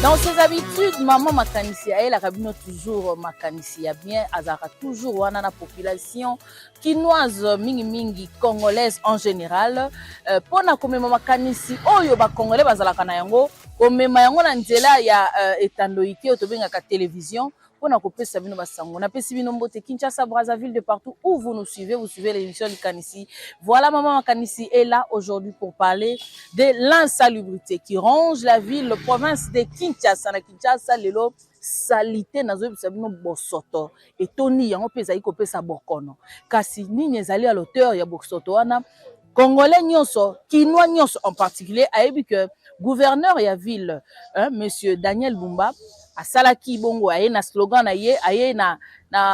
Dans ses habitudes, maman Makanisi ayelaka bino toujours makanisi ya bien, azalaka toujours wana na population kinoise, mingimingi congolaise en général, mpona komema makanisi oyo bacongolais bazalaka na yango, komema yango na nzela ya etando ike oyo tobengaka télévision, mpona kopesa bino basango. Napesi bino mbote, Kinshasa, Brazzaville, de partout où vous nous suivez, vous suivez l'émission Likanisi. Voilà, maman Makanisi est là aujourd'hui pour parler de l'insalubrité qui ronge la ville province de Kinshasa. Na Kinshasa lelo, saleté, nazoyebisa bino, bosoto etondi. Yango mpe ezali kopesa bokono. Kasi nini ezali à l'auteur ya bosoto wana? Congolais nyonso, kinois nyonso en particulier, ayebi que gouverneur ya ville, hein, monsieur Daniel Bumba, asalaki bongo, aye na slogan na ye, aye na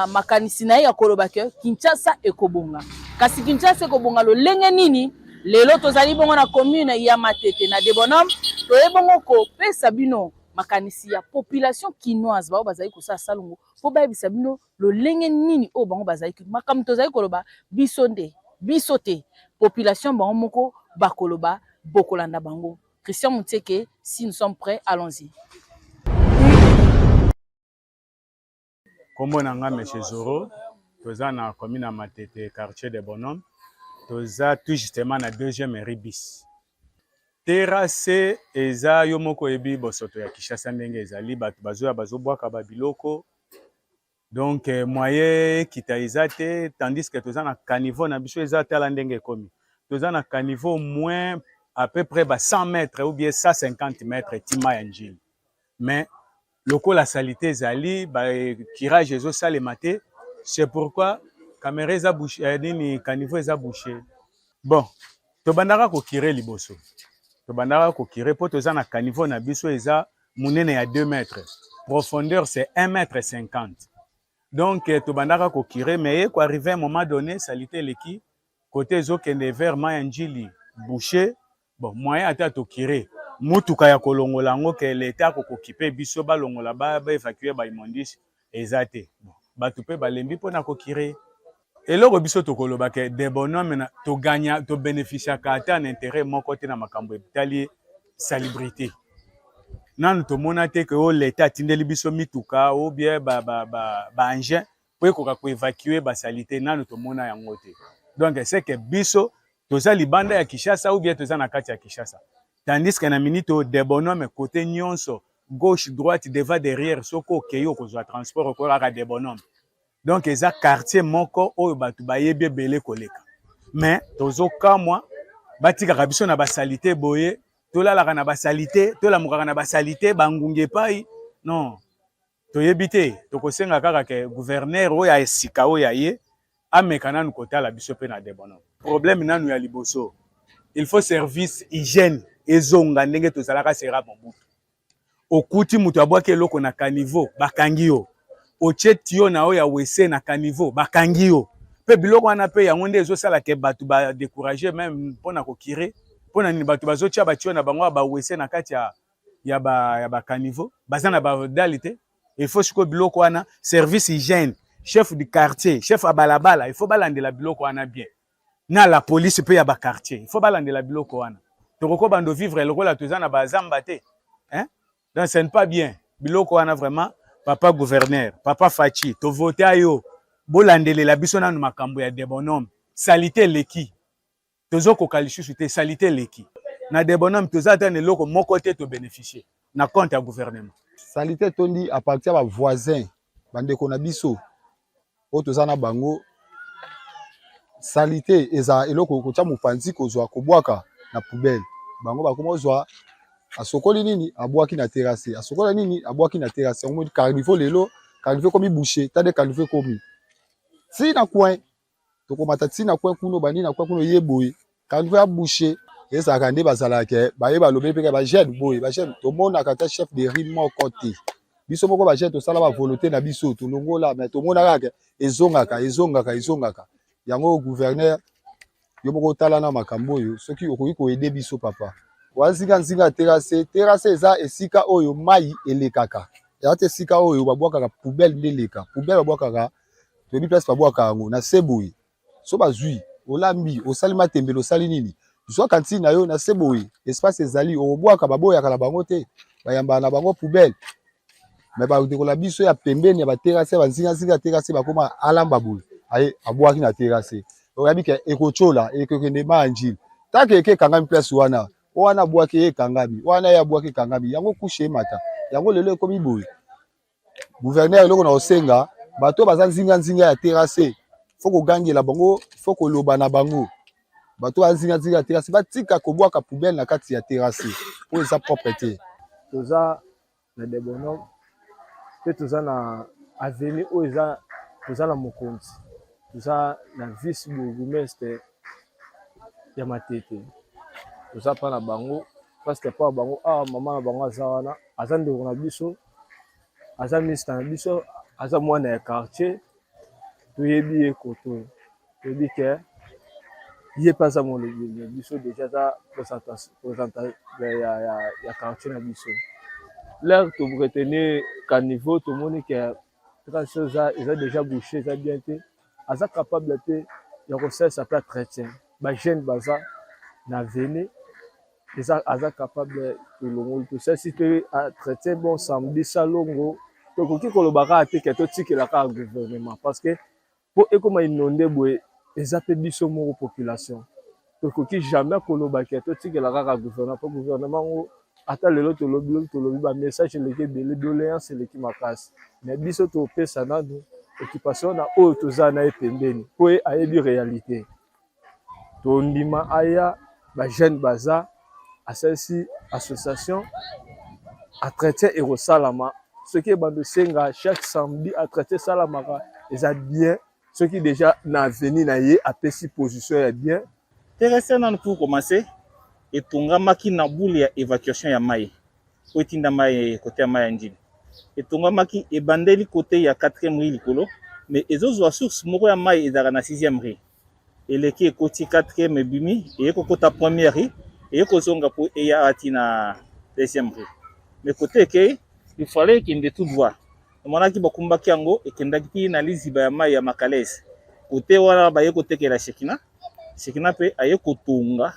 makanisi na ye ya koloba ke Kinshasa ekobonga. Kasi Kinshasa ekobonga lolenge nini? Lelo tozali bongo na commune ya Matete, na Debonhomme. Toye bongo kopesa bino makanisi ya population kinoise bao bazali kosala salongo, mpo bayebisa bino lolenge nini oyo bango bazali. Makambo tozali koloba biso nde biso te, population bango moko bakoloba, bokolanda bango. Christian Muteke, si nous sommes prêts, allons-y. Kombo na nga Monsieur Zoro. Toza na commune ya Matete, quartier de Bonhomme. Toza tout justement na deuxième rue bis. Terrasse eza, yo moko oyebi bosoto ya Kinshasa ndenge ezali. Bato bazoya, bazobwaka babiloko, donc moyen ekita eza te, tandis que toza na caniveau na biso eza, tala ndenge ekomi. Toza na caniveau moins à peu près ba 100 mètres ou bien 150 mètres tima ya Njili, mais lokola saleté ezali, bacurage ezosalema te. C'est pourquoi caméra eza bouché, nini, caniveau eza bouché. Bon, tobandaka kocurer liboso, tobandaka kocurer mpo toza na caniveau na biso eza monene ya 2 mètres, profondeur c'est 1 mètre 50. Donc tobandaka kocurer, mais ye koarriver un moment donné, saleté eleki côté ezokende vers mai ya Njili, bouché. Bon, moyen ata tocurer mutuka ya kolongola yango, ke leta akokokipe biso, balongola, baévacuer baimmondices, eza te. Bon, bato mpe balembi mpona kocurer. Eloko biso tokoloba ke Debonhomme toganya, tobénéficiaka ata na intérêt moko te na makambo etali salubrité. Nanu tomona te ke oyo leta atindeli biso mituka ou bien baengin ba po ekoka koévacuer basaleté. Nanu tomona yango te. Donc c'est que biso toza libanda ya Kinshasa ou bien toza na kati ya Kinshasa, tandis que na minute oyo, Debonhomme, côté nyonso, gauche, droite, devant, derrière, soki okei okozwa transport, okoyaka Debonhomme. Donc eza quartier moko oyo bato bayebi ebele koleka, mais tozokamwa batikaka biso na basaleté boye. Tolalaka na basaleté, tolamukaka na basaleté, bangungi epai. Non, toyebi te. Tokosenga kaka ke gouverneur oyo ya esika oyo aye ameka nanu kotala biso mpe na Debonhomme. Problème nanu ya liboso, il faut service hygiène ezonga ndenge tozalaka sera Mobutu. Okuti moto abwaki eloko na caniveau, bakangi yo. Otie tuyau na oyo ya WC na caniveau, bakangi yo mpe. Biloko wana mpe yango nde ezosala ke bato badécourager même mpona kocurer. Mpona nini? Bato bazotia batuyau na bango ya baWC na kati ya bacaniveau, baza na badali te. Il faut sikoyo biloko wana, service hygiène, chef du quartier, chef ya balabala, il faut balandela biloko wana bien, na la police mpe ya baquartier, il faut balandela biloko wana. Tokoki bando vivre lokola toza na bazamba te, hein? Donc ce n'est pas bien biloko wana. Vraiment, papa gouverneur, papa Fatshi, tovote ayo, bolandelela biso nanu makambo ya Debonhomme. Saleté eleki, tozokoka lisusu te. Saleté eleki na Debonhomme, toza ata na eloko moko te tobénéficie na compte ya gouvernement. Saleté etondi à partir ya bavoisin, bandeko na biso oyo toza na bango. Saleté eza eloko kotia mopanzi, kozwa kobwaka na poubelle. Bango bakoma kozwa, asokoli nini, abwaki na terrasse, asokoli nini, abwaki na terrasse. Yango caniveau lelo, caniveau ekomi bouché. Tade caniveau ekomi ti na coin, tokomata ti na coin kuna, bandi na coin kuna, ye boye caniveau ya bouché. Ezalaka nde bazalaka baye balobi mpe bajeune boye, bajeune tomonaka ata chef de rue moko te. Biso moko bajeune tosala bavolonté na biso, tolongola, mais tomona kaka ezongaka, ezongaka, ezongaka. Yango gouverneur, yo moko otala na makambo oyo, soki okoki koaider biso, papa. Wazinga nzinga ya terrasse. Terrasse eza esika oyo mai elekaka, eza te esika oyo babwakaka poubelle. Nde eleka poubelle, babwakaka, toyebi place babwaka yango na se boye. So bazwi, olambi, osali matembele, osali nini, zwaka ntina yo na se boye, espace ezali, okobwaka. Baboyaka na bango te. Bayambaka na bango poubelle, mais bandeko na biso ya pembeni ya baterrasse, ya banzingazinga ya terrasse, bakoma alamba boye, aye abwaki na terrasse. Oyebi ke ekotyola, ekokende mai ya Njili. Tant eke ekangami place wana, wana abwaki ye ekangami wana, ye abwaki ekangami yango, couche emata yango. Lelo ekomi boye. Gouverneur, eloko na kosenga bato baza nzinga-nzinga ya terrasse, faut kogangela bango, faut koloba na bango. Bato baza nzinga-nzinga ya terrasse batika kobwaka poubelle na kati ya terrasse po eza propre te. Toza na Debonhomme mpe toza na avenue oyo eza, toza na mokonzi, toza na vice bourgmestre ya Matete. Toza mpa na bango parce que mpa bango awa, mama na bango aza wana, aza ndeko na biso, aza mista na biso, aza mwana ya quartier. Toyebi ye koto, toyebi ke ye mpe aza molobeli na biso déjà, aza présentation ya quartier na biso. L'heure toretenir caniveau, tomoni ke trace eza déjà bouché, eza bien te. Aza capable te ya kosalisa mpe entretien. Bajeune baza na avenue, eza aza capable. Tolongoli, tosalisi mpe entretien. Bon, samedi salongo, tokoki koloba kaka te ke totikela kaka gouvernement, parce que mpo ekóma inondé boye, eza mpe biso moko population. Tokoki jamais koloba ke totikela kaka gouvernement, mpo gouvernement ngo, ata lelo tolobi, lobi tolobi, bamessage eleki ebele, doléance eleki makasi. Mais biso topesa nanu occupation na oyo toza na ye pembeni, mpo ye ayebi réalité. Tondima aya, bajeune baza, asalisi association, entretien ekosalama. Soki ebanda osenga chaque samedi entretien esalamaka, eza bien. Soki déjà na avenue na ye apesi position ya bien. Terrasse nanu, pour commencer, etongamaki na bule ya évacuation ya mai oyo etinda mai côté ya mai ya Njili. Etongamaki ebandeli côté ya 4e rue likolo, mais ezozwa source moko ya mai ezalaka na 6e rue. Eleki, ekoti 4e, ebimi, eye kokota première rue, eye kozonga mpo eya ati na 2e rue. Mais côté ekei, il fallait ekende tout droit. Omonaki bakumbaki yango, ekendaki ti na liziba ya mai ya Makalese. Côté wana baye kotekela Shekina. Shekina mpe aye kotonga,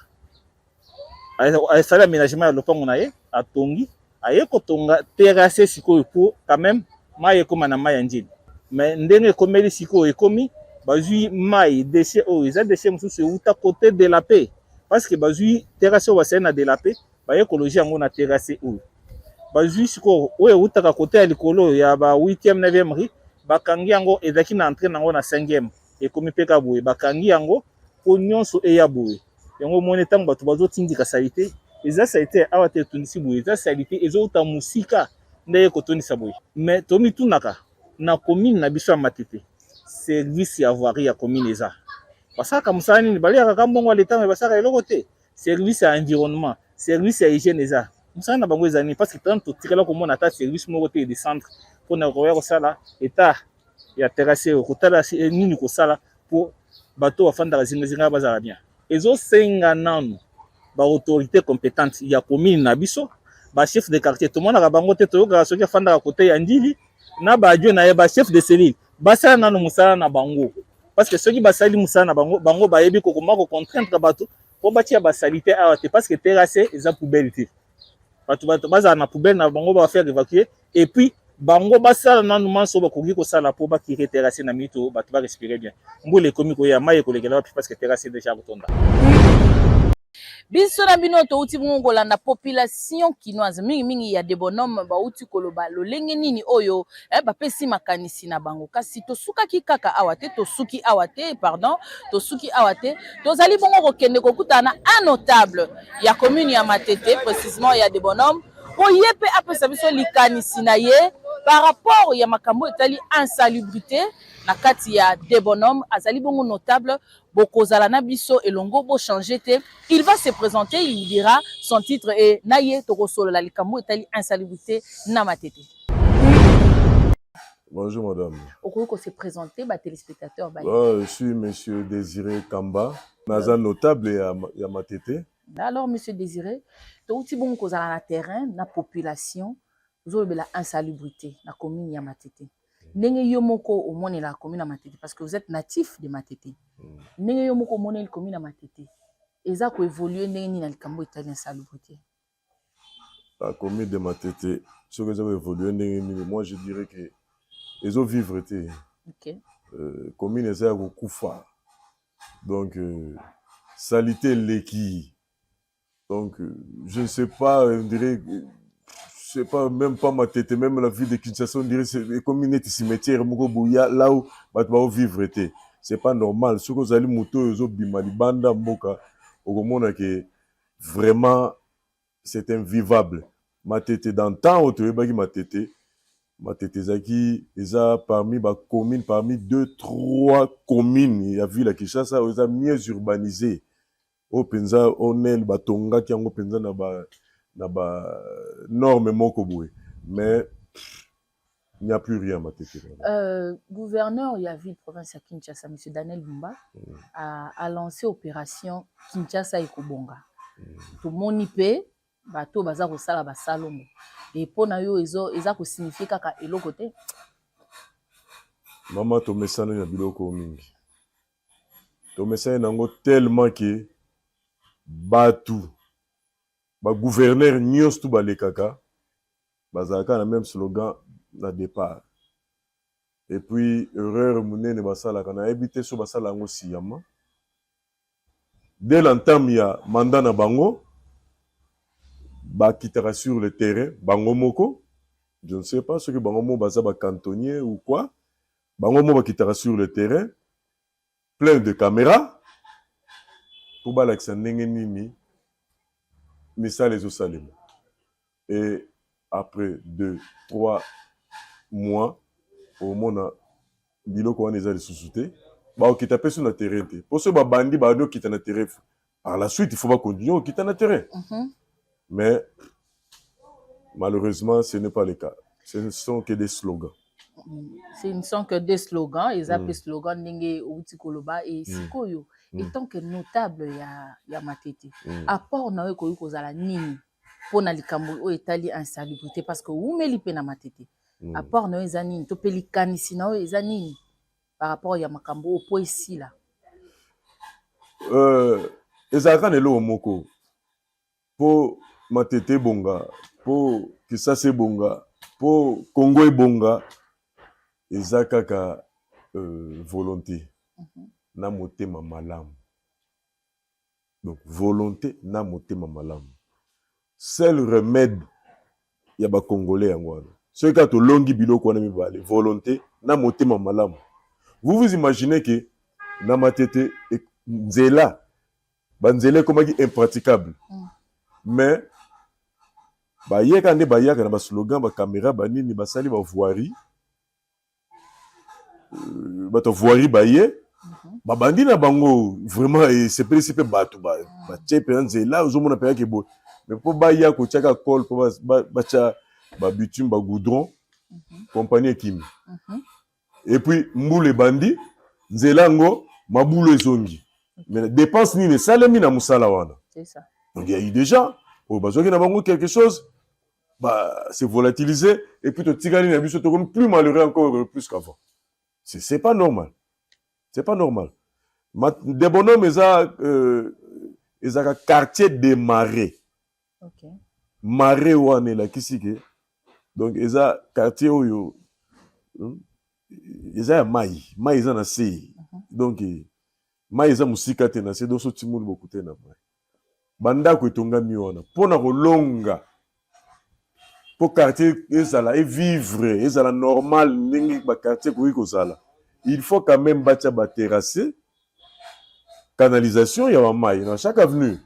asali aménagement ya lopango na ye, atongi, aye kotonga terrasse. Sikoyo po quand même mai ekóma na mai ya Njili, mais ndenge ekomeli sikoyo, ekomi bazwi mai déchet oyo eza déchet mosusu euta côté de la Paix, parce que bazwi terrasse oyo basali na de la Paix, baye kologer yango na terrasse oyo. Bazwi sikoyo oyo eutaka côté ya likolo ya ba 8e 9e rue, bakangi yango, ezalaki na entrée nango na 5e, ekomi mpe ka boye, bakangi yango mpo nyonso eya boye. Yango omoni, ntango bato bazotindika saleté, eza saleté awa te etondisi boye, eza saleté ezouta mosika nde ekotondisa boye. Mais tomitunaka, na commune na biso ya Matete, service ya voirie ya commune eza, basalaka mosala nini? Baliaka kaka mbongo ya leta, mais basalaka eloko te. Service ya environnement, service ya hygiène, eza mosala na bango eza nini? Parce que tant totikala komona ata service moko te de centre mpona koya kosala état ya terrasse oyo, kotala nini kosala mpo bato bafandaka zingazinga bazala bien. Ezosenga nanu baautorité compétente ya commune na biso, bachef de quartier, tomonaka bango te, toyokaka soki afandaka côté ya Ndili na baadjoint na ye, bachef de cellule, basala nanu mosala na bango. Parce que soki basali mosala na bango, bango bayebi kokoma kocontraindre bato mpo batia basaleté awa te, parce que terrasse eza poubelle te. Bato bazala na poubelle na bango, bafaire évacuer, et puis bango basala nanu manso bakoki kosala mpo bacurer terrasse na minute oyo bato barespire bien. Mbula ekomi koya, mai ekolekela wapi? Parce que terrasse déjà kotonda. Biso na bino touti bongo kolanda population kinoise, mingimingi ya Debonhomme, bauti koloba lolenge nini oyo bapesi makanisi na bango. Kasi tosukaki kaka awa te, tosuki awa te, pardon, tosuki awa te. Tozali bongo kokende kokutana na un notable ya commune ya Matete, précisement ya Debonhomme, mpo ye mpe apesa biso likanisi na ye par rapport ya makambo etali insalubrité na kati ya Debonhomme. Azali bongo notable. Bokozala na biso elongo, bochange te. Il va se présenter, il dira son titre et na ye tokosolola likambo etali insalubrité na Matete. Bonjour madame. Okoki kose présenter, batéléspectateur ba. Oh, je suis monsieur Désiré Kamba, naza notable ya Matete. Alors monsieur Désiré, touti bongo kozala na terrain na population, tozolobela insalubrité na commune ya Matete. Ndenge yo moko omonela commune ya Matete, parce que vous êtes natif de Matete, ndenge yo moko omoneli commune ya Matete eza koévolue ndenge nini na likambo etali insalubrité? La commune de Matete soki eza koévolue ndenge nini, moi je dirais que ezovivre te. Commune eza ya kokufa, donc salité eleki. Donc je ne sais pas, on dirait, je sais pas, même pas Matete, même la ville de Kinshasa, on dirait c'est ekomi neti cimetière moko boya là où bato baovivre te. C'est pas normal. Soki ozali moto oyo ozobima libanda mboka, okomona ke vraiment c'est invivable. Matete, dans temps oyo toyebaki Matete, Matete ezalaki, eza parmi bacommune, parmi deux trois communes ya ville ya Kinshasa oyo eza mieux urbanisé, oyo mpenza onel batongaki yango mpenza na ba norme moko boye, mais il n'y a plus rien Matete. Gouverneur ya ville province ya Kinshasa, monsieur Daniel Bumba, a lancé opération Kinshasa ekobonga. Tomoni mpe bato baza kosala basalongo. E mpo na yo, eza kosignifie kaka eloko te? Mama, tomesani na biloko mingi, tomesani nango tellement ke bato, bagouverneur nyonso tu balekaka, bazalaka na même slogan na départ. Et puis erreur monene basalaka, nayebi te so basala yango siyama, dès l'entame ya mandat na bango, bakitaka sur le terrain bango moko. Je ne sais pas soki bango moko baza bacantonnier ou quoi. Bango moko bakitaka sur le terrain plein de caméras mpo balakisa ndenge nini misala ezosalema. Et après 2, 3 mois, omona biloko wana eza lisusu te. Bakokita mpe so na terrain te, mpo soki babandi, babandi okita na terrain, par la suite il faut bacontinue okita na terrain. Mais malheureusement, ce n'est pas le cas, ce ne sont que des slogans. Ce ne sont que des slogans. Eza mpe slogan ndenge outi koloba. E sikoyo, étant que notable ya Matete, apport na yo ekoki kozala nini mpona likambo oyo etali insalubrité? Parce que owumeli mpe na Matete. Apport na yo eza nini, to mpe likanisi na yo eza nini par rapport ya makambo oyo mpo esila? Ezalaka na eloko moko: mpo Matete ebonga, mpo Kisasa ebonga, mpo Congo ebonga, eza kaka volonté na motema malamu. Donc volonté na motema malamu, seul remède ya bacongolais yango wana. Soki kaka tolongi biloko wana mibale, volonté na motema malamu. Vous vous imaginez ke na Matete nzela, banzela ekomaki impraticable, mais bayeka nde bayaka na baslogan, bacaméra, banini, basali bavoirie, bato voirie baye, babandi na bango. Vraiment esepelisi mpe bato, batie mpenza nzela, ozomona mpenza ke boye. Mais mpo baya kotiaka colle, mpo batya babitume, bagoudron, compagnie ekimi. Et puis mbula ebandi, nzela yango mabulu ezongi. Mais dépense nini esalemi na mosala wana? C'est ça. Donc il y a eu déjà oyo bazwaki na bango quelque chose, bah, c'est volatilisé et puis totikali na biso, tokomi plus malheureux encore plus qu'avant. C'est pas normal, c'est pas normal. De Bonhomme eza ezalaka quartier de marais. Marais wana elakisi ke donc eza quartier oyo eza ya mai, mai eza na se. Donc mai eza mosika te na se, donc so timoli bokute na mai. Bandako etongami wana mpona kolonga, mpo quartier ezala evivre, ezala normal ndenge baquartier ekoki kozala, il faut quand même batia baterrasse, canalisation ya bamai dans chaque avenue.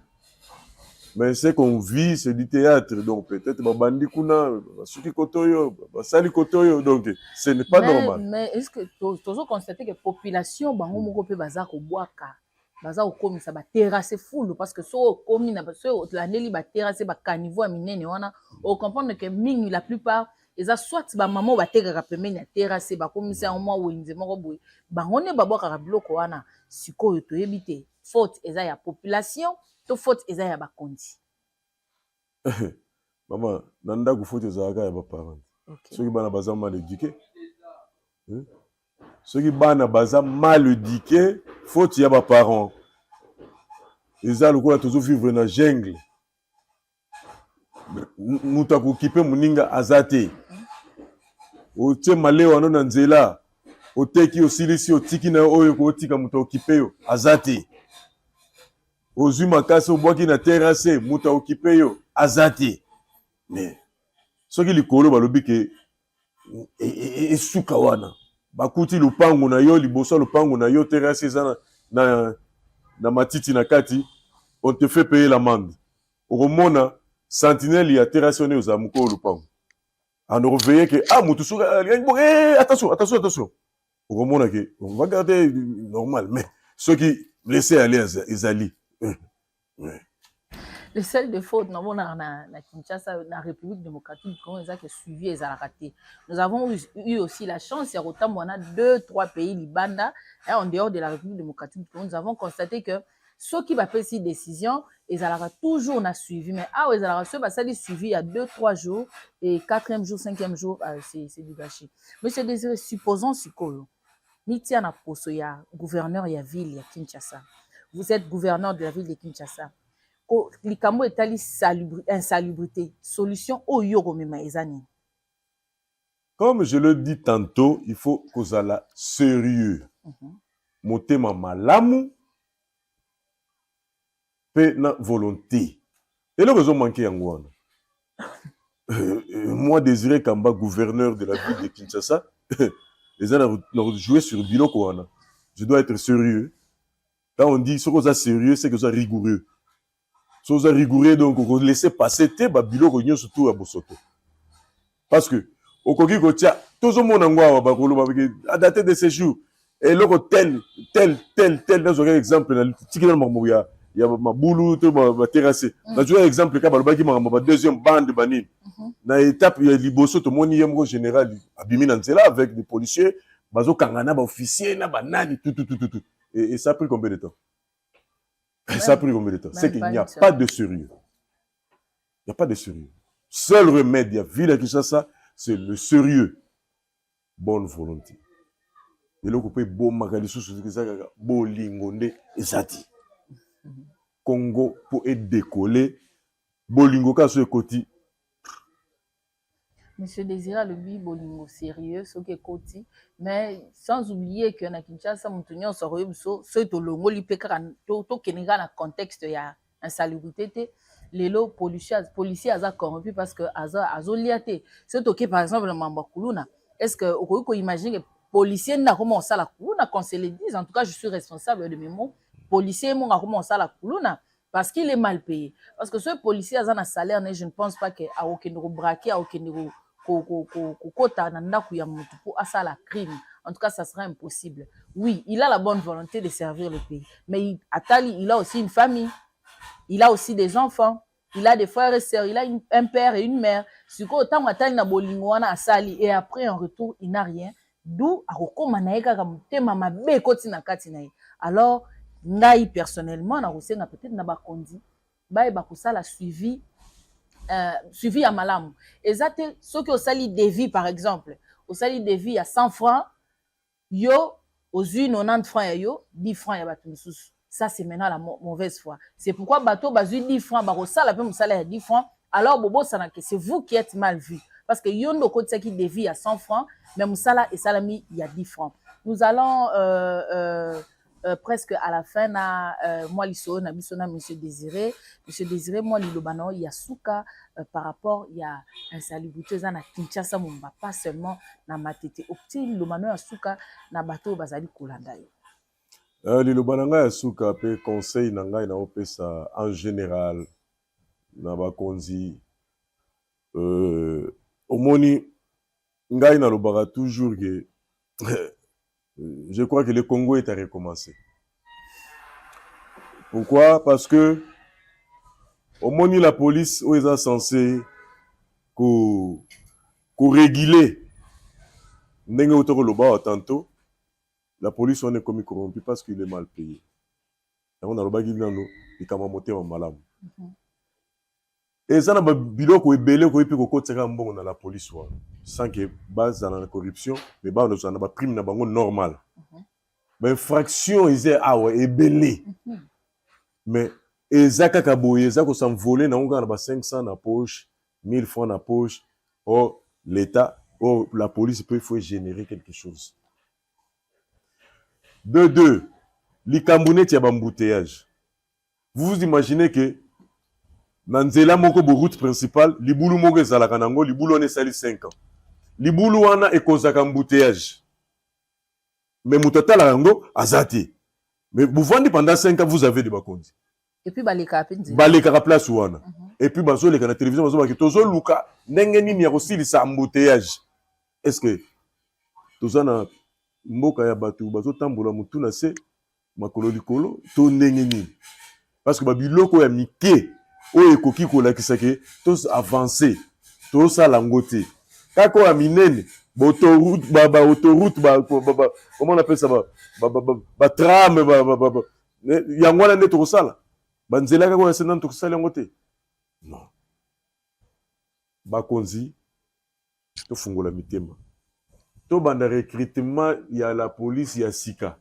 Mais ce qu'on vit, c'est du théâtre. Donc peut-être babandi kuna, basuki kote oyo, basali kote oyo, donc ce n'est pas normal. Mais est ce que tozo constate que population bango moko mpe baza kobwaka, baza kokomisa baterrasse fulu? Parce que soki okomi na, soki olandeli baterrasse, bacaniveau ya minene wana, ocomprendre ke mingi, la plupart eza soit bamama oyo batekaka pembeni ya terrasse, bakomisa yango mwa wenze moko boye, bango nde babwakaka biloko wana. Sikoyo toyebi te, faute eza ya population to faute eza ya bakonzi? Mama, na ndako faute ezalaka ya baparent. Soki bana baza mal éduqué, soki bana baza mal éduqué, faute ya baparent. Eza lokola tozovivre na jungle. Moto akokipe moninga aza te. Otie malewa no na nzela, oteki, osilisi, otiki na yo oyo kotika, moto akokipe yo aza te. Ozwi makasi, obwaki na terrasse, moto akokipe yo aza te. Mais soki likolo balobi ke esuka wana, bakuti lopango na yo, liboso ya lopango na yo terrasse eza na matiti na kati, on te fait payer l'amende. Okomona sentinelle ya terrasse wana ozala mokolo lopango ando koveiller ke ah, motu soki alingi bo, eh, attention, attention, attention. Okomona ke on va garder normal. Mais soki laisser aller ezali. Le seul défaut namonaka na Kinshasa, na République démocratique du Congo, eza ke suivi ezalaka te. Nous avons eu aussi la chance ya kotambola na deux trois pays libanda, en dehors de la République démocratique du Congo. Nous avons constaté que soki bapesi décision, ezalaka toujours na suivi. Mais awa ezalaka soki basali suivi ya 2, 3 jours et quatrième jour, cinquième jour, c'est du gâchis. Monsieur Désiré, supposons sikoyo mitia na poso ya gouverneur ya ville ya Kinshasa. Vous êtes gouverneur de la ville de Kinshasa. Likambo etali insalubrité, solution oyo komema eza nini? Comme je le dis tantôt, il faut kozala sérieux, motema malamu mpe na volonté. Eloko ezomanquer yango wana. Moi, Désiré Kamba, gouverneur de la ville de Kinshasa, eza na jouer sur biloko wana. Je dois être sérieux. Quand on dit soki oza sérieux, c'est que oza rigoureux. Soki oza rigoureux, donc okolaisser passer te babiloko nyonso tu ya bosoto, parce que okoki kotia, tozomona ngo awa, bakoloba à dater de ce jour, eloko tel tel tel tel. Nazwaka exemple na tiki nano makambo ya mabulu to baterrasse. Nazwaka exemple ka balobaki makambo ba deuxième bande banini. Na étape ya liboso, tomoni ye moko général abimi na nzela avec des policiers, bazokanga na baofficier na banani, tout tout tout tout tout. Et ça a pris combien de temps? Ça a pris combien de temps? C'est qu'il n'y a pas de sérieux, il n'y a pas de sérieux. Seul remède ya ville ya Kinshasa, c'est le sérieux, bonne volonté. Eloko mpe ebomaka lisusu eza kaka bolingo nde eza te. Congo mpo edécoller, bolingo kaka so ekoti. Monsieur Désiré alobi bolingo, sérieux soki ekoti. Mais sans oublier que na Kinshasa, moto nyonso akoyebi biso soki tolongoli mpe kaka, tokende kaka na contexte ya insalubrité te. Lelo policier aza corrompu parce que azolia te. Soki toke par exemple na mambo ya kuluna, est ce que okoki koimaginer que policier nde akoma kosala kuluna? Qu'on se le dise, en tout cas je suis responsable de mes mots. Policier mongo akoma kosala kuluna parce qu'il est mal payé, parce que ce policier aza na salaire ne, je ne pense pas que akokende kobraquer, akokende kokota na ndako ya motu mpo asala crime. En tout cas, ça sera impossible. Oui, il a la bonne volonté de servir le pays, mais atali, il a aussi une famille, il a aussi des enfants, il a des frères et sœurs, il a un père et une mère. Sikoyo ntango atali na bolingo wana asali, et après en retour il n'a rien, d'où akokóma na ye kaka motema mabe ekoti na kati na ye. Alors ngai personnellement nakosenga peut-être na bakonzi bayeba kosala suivi ya malamu. Eza te soki osali devis, par exemple osali devis ya 100 francs, yo ozwi 90 francs ya yo, 10 francs ya bato mosusu. Ça, c'est maintenant la mauvaise foi. C'est pourquoi bato bazwi 10 francs, bakosala mpe mosala ya 10 francs. Alors bobosana que c'est vous qui êtes mal vu, parce que yo nde okotisaki devis ya 100 francs, mais mosala esalami ya 10 francs. Nous allons presque à la fin na mwa lisolo na biso na monsieur Désiré. Monsieur Désiré, mwa liloba na oyo ya suka par rapport ya insalubrité eza na Kinshasa momba, pas seulement na Matete. Otie liloba na oyo ya suka na bato oyo bazali kolanda yo. Liloba na ngai ya suka mpe conseil na ngai naopesa en général na bakonzi, omoni, ngai nalobaka toujours ke je crois que le Congo est à recommencer. Pourquoi? Parce que omoni, la police oyo eza censé koréguler ndenge oyo tokoloba awa tantôt, la police wana ekomi corrompu parce qu'il est mal payé. Yango nalobaki nano likambo ya motema malamu. Eza na biloko ebele okoki mpe kokotisaka mbongo na la police wana sans ke bazala na corruption, mais bazala na baprime na bango normal. Bainfraction eza awa ebele, mais eza kaka boye, eza kos'envoler nango kaka na ba 500 na poche. 1000 francs na poche. Or l'État, or la police peut, il faut générer quelque chose. De deux, likambo neti ya baembouteillage. Vous vous imaginez que na nzela moko bo, route principale, libulu moko ezalaka nango, libulu wana esali 5 ans. Libulu wana ekozaka embouteillage, mais moto atalaka yango aza te. Mais bovandi pendant 5 ans, vous avez de bakonzi. Et puis balekaka mpe nzela. Balekaka place wana et puis bazoleka na télévision, bazobaki tozoluka ndenge nini ya kosilisa embouteillage. Est ce que toza na mboka ya bato bazotambola motu na se, makolo likolo, to ndenge nini? Parce que babiloko ya mike oyo ekoki kolakisa ke toavance, tosala yango te. Kaka oyo ya minene, baautoroute, ba, ba, comment on appelle ça, batram, yango wana nde tokosala. Banzela kaka oyo ya se nanu tokosala yango te. Non, bakonzi, tofungola mitema, tobanda recrutement ya la police ya sika.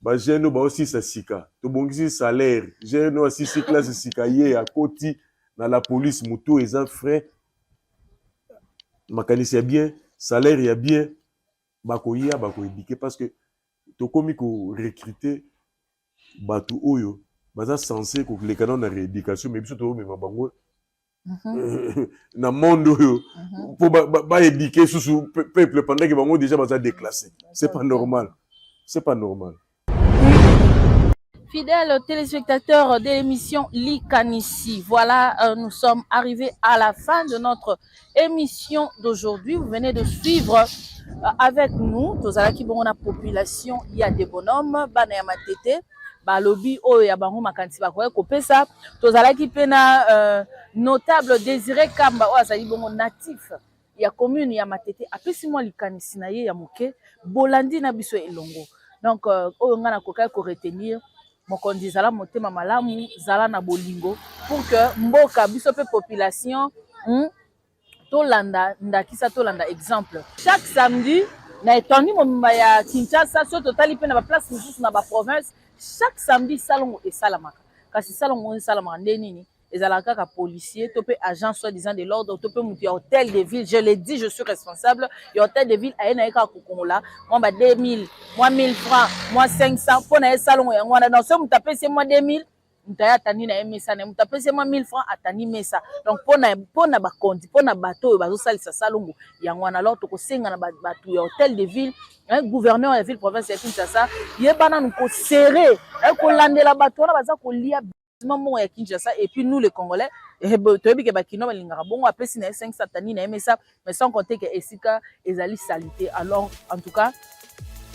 Bajeune oyo baosisa sika, tobongisi salaire. Jeune oyo asisi classe sika, ye akoti na la police, motu eza frais, makanisi ya bien, salaire ya bien, bakoya, bakoéduquer, parce que tokomi korecruter bato oyo baza censé koleka nano na rééducation, mais biso tozomema bango na monde oyo mpo baéduquer susu peuple pendant que bango déjà baza déclassé. C'est pas normal, c'est pas normal. Fidèles téléspectateurs de l'émission Likanisi, voilà, nous sommes arrivés à la fin de notre émission d'aujourd'hui. Vous venez de suivre avec nous, tozalaki bongo na population ya de bonhomme, bana ya Matete, balobi oyo ya bango makanisi bakoki kopesa. Tozalaki mpe na notable Désiré Kamba oyo azali bongo natif ya commune ya Matete, apesi mwa likanisi na ye ya moke, bolandi na biso elongo. Donc oyo ngai nakokaki koretenir: mokonzi, zala motema malamu, zala na bolingo pour que mboka biso mpe population, tolanda ndakisa, tolanda exemple. Chaque samedi na etandi mobimba ya Kinshasa, so totali mpe na baplace mosusu na baprovince, chaque samedi salongo esalamaka. Kasi salongo oyo esalamaka nde nini? Ezalaka kaka policier to mpe agent soi-disant de l'ordre to mpe motu ya hôtel de ville. Je le dis, je suis responsable ya hôtel de ville, aye na ye kaka kokongola mwa ba 2000, mwa 1000 francs, mwa 500 mpo na ye salongo yango wana. Donc so moto apesi ye mwa 2000, moto aye atandi na ye mesa na ye. Moto apesi ye mwa 1000 francs, atandi mesa. Donc mpona bakonzi, mpona bato oyo bazosalisa salongo yango wana, alors tokosenga na bato ya hôtel de ville, gouverneur ya ville province ya Kinshasa, yeba nanu koserrer, kolandela bato wana baza kolia mbongo ya Kinshasa. Et puis nous les Congolais, toyebi ke bakino balingaka bongo, apesi na ye 500, atandi na ye mesa, mais sans compter ke esika ezali salité. Alors en tout cas,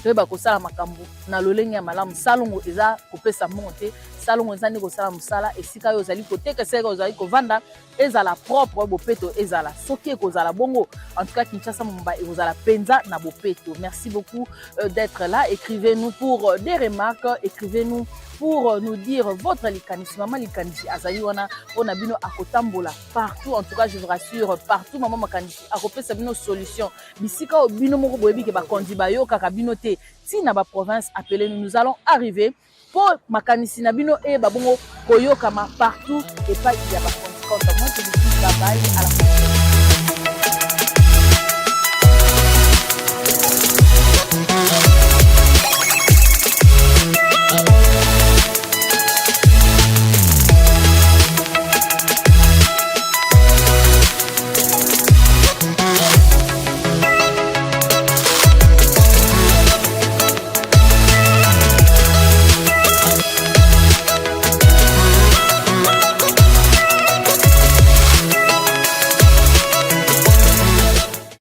toyeba kosala makambo na lolenge ya malamu. Salongo eza kopesa mbongo te, salongo eza nde kosala mosala. Esika oyo ozali koteka, esika ozali kovanda, ezala propre, bopeto ezala. Soki ekozala bongo, en tout cas Kinshasa mobimba ekozala mpenza na bopeto. Merci beaucoup d'être là. Écrivez-nous pour des remarques, écrivez-nous pour nous dire votre likanisi. Mama Likanisi azali wana mpona bino, akotambola partout. En tout cas, je vous rassure, partout mama Makanisi akopesa bino solution. Bisika oyo bino moko boyebi ke bakonzi bayokaka bino te, ntina baprovince, appelez nous, nous allons arriver mpo makanisi na bino eyeba bongo koyokama partout epai ya bakonzi. Quant à moi, je vous dis bye bye, à la prochaine.